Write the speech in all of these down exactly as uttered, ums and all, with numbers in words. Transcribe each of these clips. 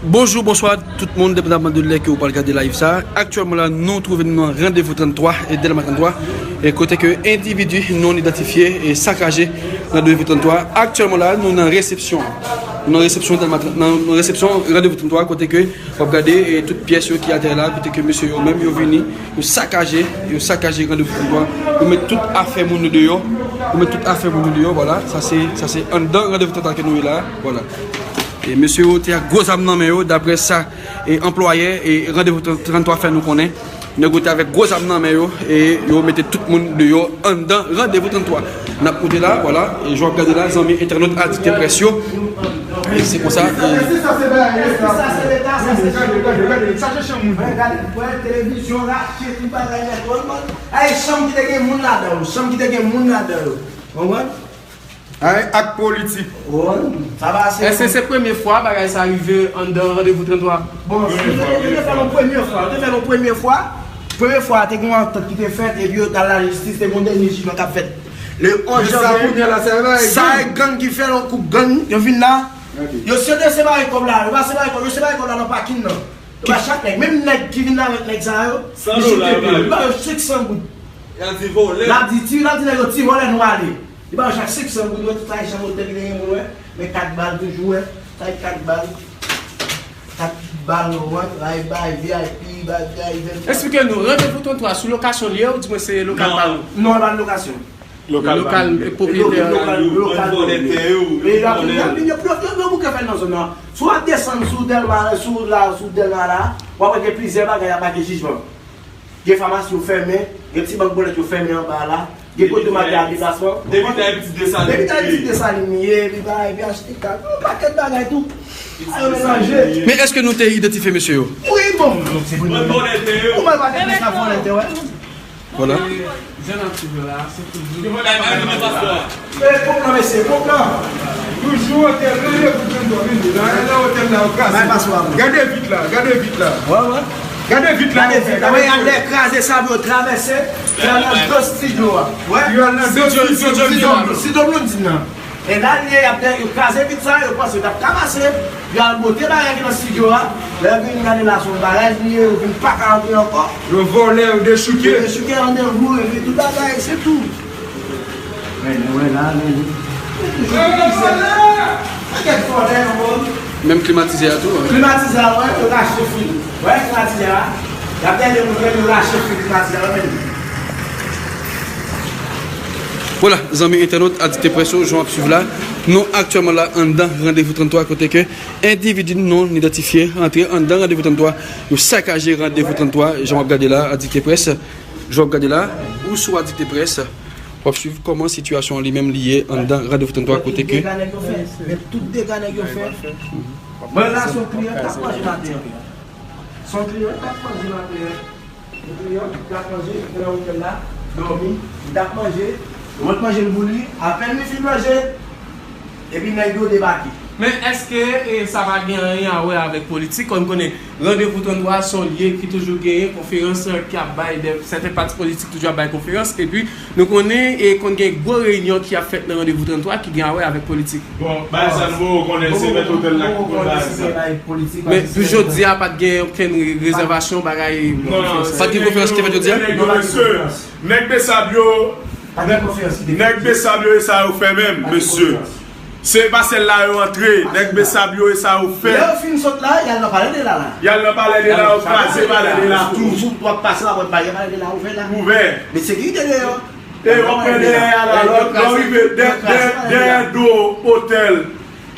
Bonjou, bonswa tout moun, depandaman de lè ke ou pral gade live sa. Aktyèlman la, nou twouve nou nan Randevou trannntwa e Dèlma trannntwa, e kote ke endividi non idantifye e sakaje Randevou trannntwa. Aktyèlman la, nou nan resepsyon. Nou nan resepsyon Dèlma trannntwa, nan, nan resepsyon Randevou trannntwa, kote ke w ap gade e tout pyès yo ki atè la, kote ke mesye yo menm yo vini, yo sakaje, yo sakaje Randevou trannntwa, yo met tout afè moun yo deyò, yo met tout afè moun yo deyò, vwala, sa se, sa se anndan Randevou trannntwa ke nou ye la, vwala. E mesye yo te ak gwo zam nan men yo, daprè sa e anplwayè e Randevou trannntwa fè nou konnen. Nèg yo te avèk gwo zam nan men yo e yo mete tout moun deyò anndan Randevou trannntwa. N ap monte la, vwala, e jan w ap gade la, zanmi entènot, adiktè près yo. E se konsa, e Sa se Leta, sa se Leta. Gade, gade, gade, sa se chanm moun. Gade, wè, televizyon rache, tout bagay nèt, wè, wè. Ay, chanm ki te gen moun ladan yo, chanm ki te gen moun ladan yo. Konprann? Ay, ak politik. Wè, sa va se Èske se premye fwa bagay sa rive anndan Randevou trannntwa? Bon, yo te, yo te fè l yon premye fwa, yo te fè l yon premye fwa. Premye fwa, te gen yon antant ki te fèt, epi yo t al lajistis, te gen yon dènye jijman k ap fèt. Le onz janvye, kounye a la, sa e gang ki fè l, yon koup gang, yo vin la. Yo se te separe kòb la, yo pa separe kòb, yo separe kòb la nan pakin nan. Yo ba chak nèg, menm nèg ki vin avèk nèg sa yo, li chite pye yo, li ba yo senk san goud. L ap di, l ap di nèg yo ti vòlè nou ale. Li ba yo chak senk san goud, wè, tout sa e chanm otèl ki te gen moun, wè. Men kat bal toujou, wè. Sa e kat bal. Kat bal, nou, wè. Bay, bay, V I P, bay, bay, V I P. Eksplike nou, Randevou trannntwa sou lokasyon li ye, ou di mwen se lokal pa nou? Non, pa lokasyon. Lokal, lokal, pwopriyetè. Lokal, lokal. E y ap vin, y ap vin, yo, yo, yo, yo bouke fè l nan zòn nan. Si w ap desann sou Dèlma, sou la, sou Dèlma la, w ap wè gen plizyè bagay ap make jijman. Gen famasi yo fèmen, gen ti bank bòlèt yo fèmen anba la, gen kote yo make a deplasman. Depi ta pitit Desalin. Depi ta pitit Desalin li ye, epi ba, epi achte kal. Yon pakèt bagay tou. Sa yo melanje. Men èske nou te idantifye mesye yo? Wi, bon, se pou nou. Ou mwen pa te plis ka fè lè te wè. Vwala. Jan n ap swiv yo la, se toujou. E pòp lan, mesye, pòp lan. Toujou otèl, nan otèl la, yo kraze. Gade vit la, gade vit la. Wè, wè. Gade vit la. Gade vit la, wè, y al lè kraze sa pou yo travèse, y al nan do estidyo a. Wè. Yo al nan do estidyo, estidyo Blondine nan. E la l ye, y ap, yo kraze vit sa, yo panse yo t ap ka pase. Yo al bote bagay ki nan estidyo a. Lè yo vin gade la, se yon baraj li ye, yo vin pa ka antre ankò. Yo vòlè, yo dechouke. Yo dechouke randevou, epi tout bagay, se tou. Men, nou wè la, men. Yo toujou vin isit. Pakèt vòlè, non, bon. Menm klimatizè a tou, wi. Klimatizè a, wè, yo rache fil. Wè, klimatizè a. Y ap gade moun, yo rache fil klimatizè a, men. Vwala, zanmi entènot, adiktè près yo, jan w ap swiv la, nou aktyèlman la anndan Randevou trannntwa, kote ke endividi non idantifye antre anndan Randevou trannntwa, yo sakaje Randevou trannntwa, jan w ap gade la, adiktè près, jan w ap gade la, ou sou adiktè près, w ap swiv kòman sitiyasyon an li menm li ye anndan Randevou trannntwa, kote ke Tout dega nèg yo fè, men tout dega nèg yo fè. Mwen la, se yon kliyan k ap manje maten an. Se yon kliyan k ap manje maten an. Yon kliyan ki t ap manje, li te nan otèl la, dòmi, li t ap manje, yo mèt manje l pou li, apèn li fin manje, epi nèg yo debake. Men èske, e, sa pa gen anyen a wè avèk politik? Kòm n konnen, Randevou trannntwa se yon lye ki toujou genyen konferans, e, ki ap bay de sèten pati politik toujou ap bay konferans, epi nou konnen, e, konn gen gwo reyinyon ki ap fèt nan Randevou trannntwa ki gen a wè avèk politik. Bon, bagay sa nou poko konnen, se mèt otèl la ki konn bagay sa. Men pou jodi a, pa t gen okenn re-, rezèvasyon, bagay. Non, non, pa t gen konferans ki te fèt jodi a? Nèg yo, mesye, nèg Besab yo, nèg Besab yo, e sa yo fè menm, mesye. Se pa sèl la yo antre, nèg Besab yo, e sa yo fè. Lè yo fin sot la, y al nan palè de la la. Y al nan palè de la, yo kraze palè de la tou. Ou sou, w ap pase, w ap wè palè de la ouvè la. Ouvè. Men sekirite deyò. E w ap pran dèyè a la, lè w rive dè-, dè-, dèyè do otèl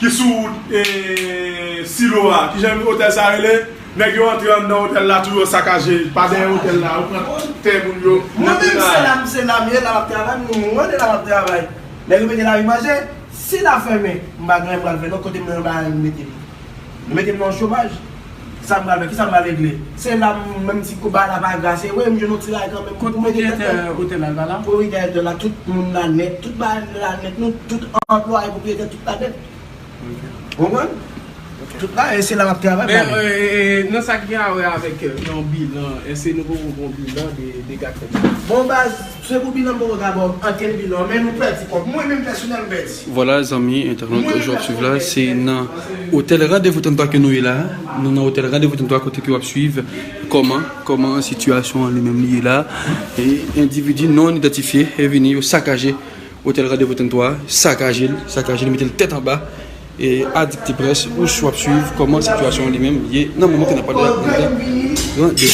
ki sou wout, e, Silo a. Kijan otèl sa rele? Nèg yo antre anndan otèl la tou, yo sakaje pa dèyè otèl la, yo pran tout tè moun yo. Mwen menm se la, se la m ye, la m ap travay, mwen mwen de la m ap travay. Nèg yo mete lari manje, si la fèmen, m pa gen anyen m pral fè non, kote m nan bagay m mete m. Yo mete m nan chomaj. Sa m pral fè? Kisa m pral regle? Se la m, menm si kouba la pa grase, wi, m jwenn yon ti ray kanmenm. Kote pwopriyetè otèl la, l pa la? Pwopriyetè otèl la, tout moun la nèt, tout bagay la nèt, nou tout anplwaye pwopriyetè tout la nèt. Ou konprann? Tout la, e se la m ap travay, m pa vle. E, e, e, nan sa ki gen a wè avèk, e, yon bilan, èske nou poko gon bilan de dega k fèt? Bon, baz, se pou bilan m poko ka ba w ankenn bilan, men nou pèdi kòb. Mwen menm pèsonèl, m pèdi. Vwala, zanmi entènot, jan w ap swiv la, se nan otèl Randevou trannntwa ke nou ye la. Nou nan otèl Randevou trannntwa kote ke w ap swiv kòman, kòman sitiyasyon an li menm li ye la. E endividi non idantifye e vini, yo sakaje otèl Randevou trannntwa, sakaje l, sakaje l, mete l tèt anba. E Adikte Près, ou sou ap swiv kòman sitiyasyon an li menm ye nan moman ke n ap pale la anndan Randevou.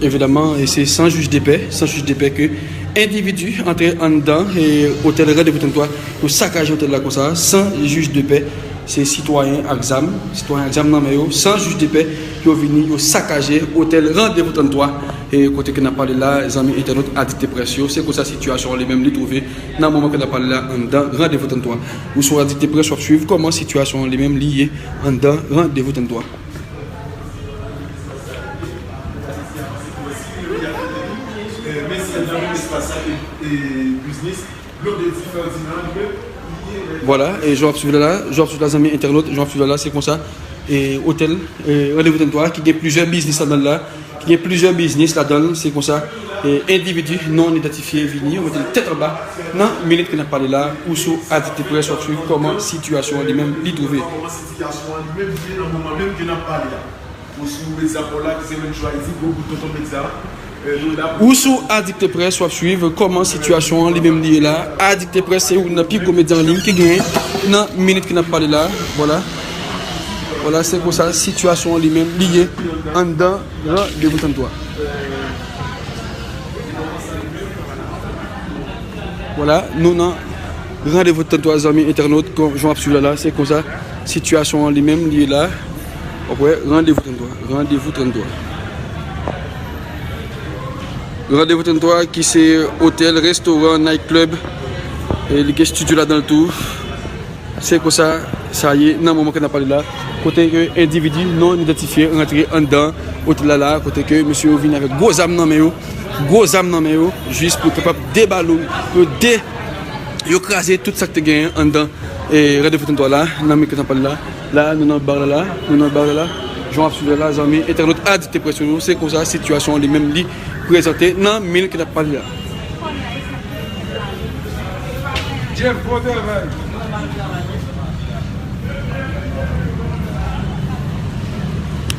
Evidaman, e se san jij de pè, san jij de pè ke endividi antre anndan, e, otèl Randevou trannntwa, yo sakaje otèl la konsa, san jij de pè. Se sitwayen ak zam, sitwayen ak zam nan men yo, san jij de pè, yo vini, yo sakaje otèl Randevou trannntwa, e, kote ke n ap pale la, zanmi entènot Adikte Près yo, se konsa sitiyasyon an li menm li twouve nan moman ke n ap pale la anndan Randevou trannntwa. Ou sou Adikte Près, w ap swiv kòman sitiyasyon an li menm li ye anndan Randevou trannntwa. Vwala, e jan w ap swiv la, jan w ap swiv la, zanmi entènot, jan w ap swiv la, se konsa, e, otèl, e, Randevou trannntwa, ki gen plizyè biznis ladan l la, ki gen plizyè biznis ladan l, se konsa, e, endividi non idantifye vini, yo mete l tèt anba, nan minit ke n ap pale la, ou sou Adikte Près, w ap swiv kòman sitiyasyon an li menm li twouve. Kòman sitiyasyon an li menm ye nan moman menm ke n ap pale a. Ou sou medya pa w la, ki se menm chwazi gwo bout tonton medya. E, nou la pou Ou sou Adikte Près, w ap swiv kòman sitiyasyon an li menm li ye la. Adikte Près se youn nan pi gwo medya an liy ki genyen nan minit ke n ap pale la. Vwala. Vwala, se konsa sitiyasyon an li menm li ye anndan Randevou trannntwa. Vwala, nou nan Randevou trannntwa, zanmi entènot, kon jan w ap swiv la la, se konsa sitiyasyon an li menm li ye la. W ap wè, Randevou trannntwa, Randevou trannntwa. Randevou trannntwa ki se otèl, restoran, night club, e li gen estidyo ladan l tou. Se konsa sa ye nan moman ke n ap pale la, kote ke endividi non idantifye rantre anndan otèl la la, kote ke mesye yo vin avèk gwo zam nan men yo, gwo zam nan men yo, jis pou yo kapab debalo, pou yo de, yo kraze tout sa k te genyen anndan, e, Randevou trannntwa la, nan moman ke n ap pale la. La, nou nan bar la la, nou nan bar la la, jan w ap swiv la la, zanmi entènot Adikte Près yo, se konsa sitiyasyon an li menm li prezante nan minit ke n ap pale la. Jeff, bon travay.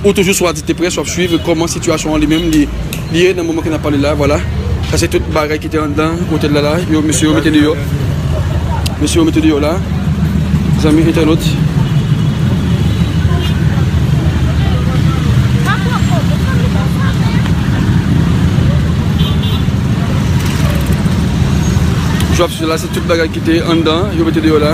Ou toujou sou Adikte Près, w ap swiv kòman sitiyasyon an li menm li, li ye nan moman ke n ap pale la, vwala. Sa se tout bagay ki te anndan otèl la la, yo, mesye yo mete deyò. Mesye yo mete deyò la. Zanmi entènot. Jan w ap swiv la, se tout bagay ki te anndan, yo mete deyò la.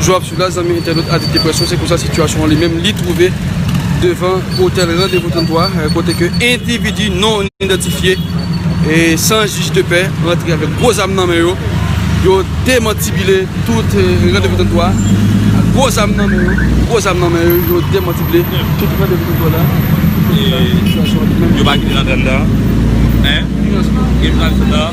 Jan w ap swiv la, zanmi entènot Adikte Près yo, se konsa sitiyasyon an li menm li twouve devan otèl Randevou trannntwa, eh, kote ke endividi non idantifye, eh, san jij de pè rantre avèk gwo zam nan men yo. Yo demantibile tout, eh, Randevou trannntwa. Gwo zam nan men yo, gwo zam nan men yo, yo demantibile tout Randevou trannntwa la. Yo pa kite rantre anndan. Hein? Gen pral sou la.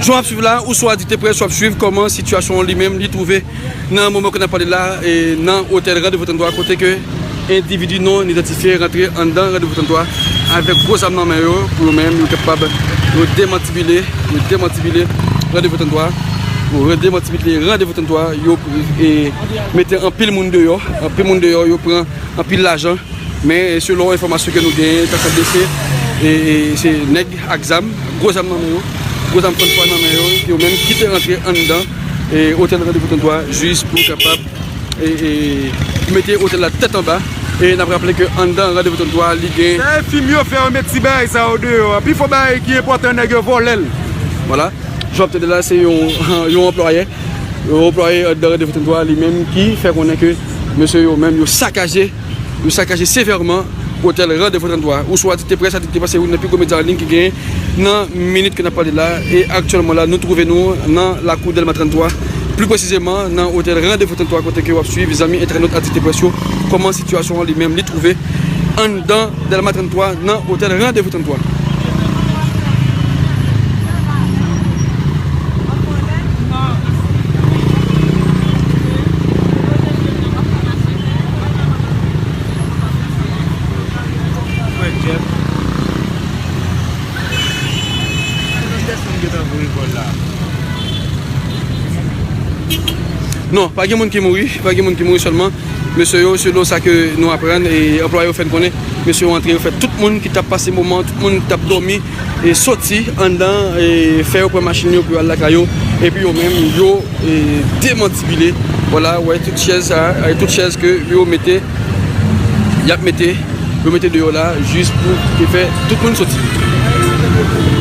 Jan w ap swiv la, ou sou Adikte Près, w ap swiv kòman sitiyasyon an li menm li twouve nan moman ke n ap pale la, e nan otèl Randevou trannntwa, kote ke endividi non idantifye rantre anndan Randevou trannntwa avèk gwo zam nan men yo, pou yo menm yo kapab yo demantibile, yo demantibile Randevou trannntwa, yo demantibile Randevou trannntwa, yo e, mete anpil moun deyò, anpil moun deyò, yo pran anpil lajan. Men selon enfòmasyon ke nou genyen, ta sanble se e, e, se nèg ak zam, gwo zam nan men yo, gwo zam trannntwa nan men yo, yo menm ki te rantre anndan e, otèl Randevou trannntwa jis pou kapab e, e, mete otèl la tèt anba. E n ap raple ke anndan Randevou trannntwa li gen. Sa e fim yo fè yo met ti bagay sa yo deyò a. Pifò bagay ki enpòtan nèg yo vòlè l. Vwala. Jan w ap tande la, se yon, yon anplwaye. Yon anplwaye anndan Randevou trannntwa li menm ki fè konnen ke mesye yo menm yo sakaje, yo sakaje sevèman otèl Randevou trannntwa. Ou sou Adikte Près, Adikte Près se youn nan pi gwo medya an liy ki genyen nan minit ke n ap pale la. E aktyèlman la, nou twouve nou nan lakou Dèlma trannntwa, pli presizeman nan otèl Randevou trannntwa, kote ke w ap swiv zanmi entènot Adikte Près yo kòman sitiyasyon an li menm li twouve anndan Dèlma trannntwa nan otèl Randevou trannntwa. Non, pa gen moun ki mouri, pa gen moun ki mouri, sèlman mesye yo, selon sa ke nou aprann, e anplwaye yo fè n konnen, mesye yo antre, yo fè tout moun ki t ap pase moman, tout moun ki t ap dòmi, e soti anndan, e fè yo pran machin yo pou yo al lakay yo, epi yo menm, yo e, demantibile. Vwala, w wè tout chèz sa, e, tout chèz ke yo mete, y ap mete, yo mete deyò la, jis pou te fè tout moun soti.